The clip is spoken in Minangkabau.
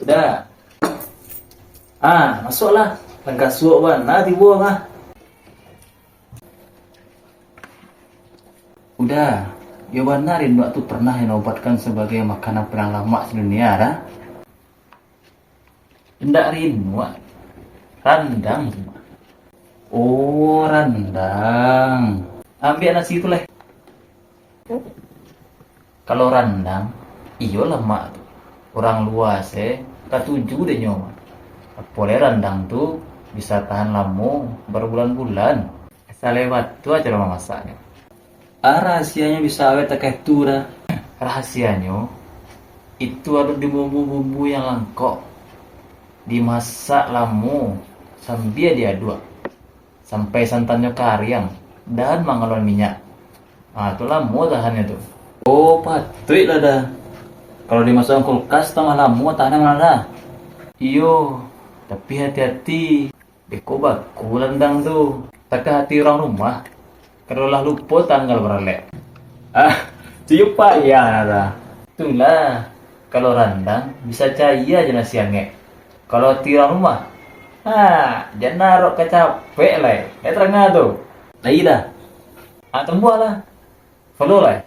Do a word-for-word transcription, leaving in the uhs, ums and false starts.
Da. Ah, masuaklah. Langkah suok bana tibo mah. Uda, yo bana rinduak tu pernah dinobatkan sabagai makanan paling lamak sadunia, Da? Indak rinduak, randang. Oh, randang. Ambiak nasi tu, leh. Kalau randang, iyo lamak tu. Urang lua se katuju dek nyo. Apo lai randang tu bisa tahan lamo babulan-bulan. Salewat tu aja lah mamasaknyo. Ah, rahasionyo bisa awet takah tu, Da. Rahasionyo, itu ado di bumbu-bumbu yang langkok. Dimasak lamo sambia diaduak. Sampai santannyo kariang dan mangaluan minyak. Ah, tu lamo tahannyo tu. Oh, patuiklah, Da. Kalau dimasuakkan kulkas, tambah lamo tahannyo mah, Da. Iyo, tapi hati-hati. Beko baku randang tu. Takah ati urang rumah. Kalau lah lupo tanggal baralek. Ah, tu yo payah, Da. Itulah, kalau randang bisa caia jo nasi angek. Kalau ati urang rumah, ha, jan arok ka capek lai. Lai tarang tu. Lai, Da. Ah, tambuah lah. Follow lai.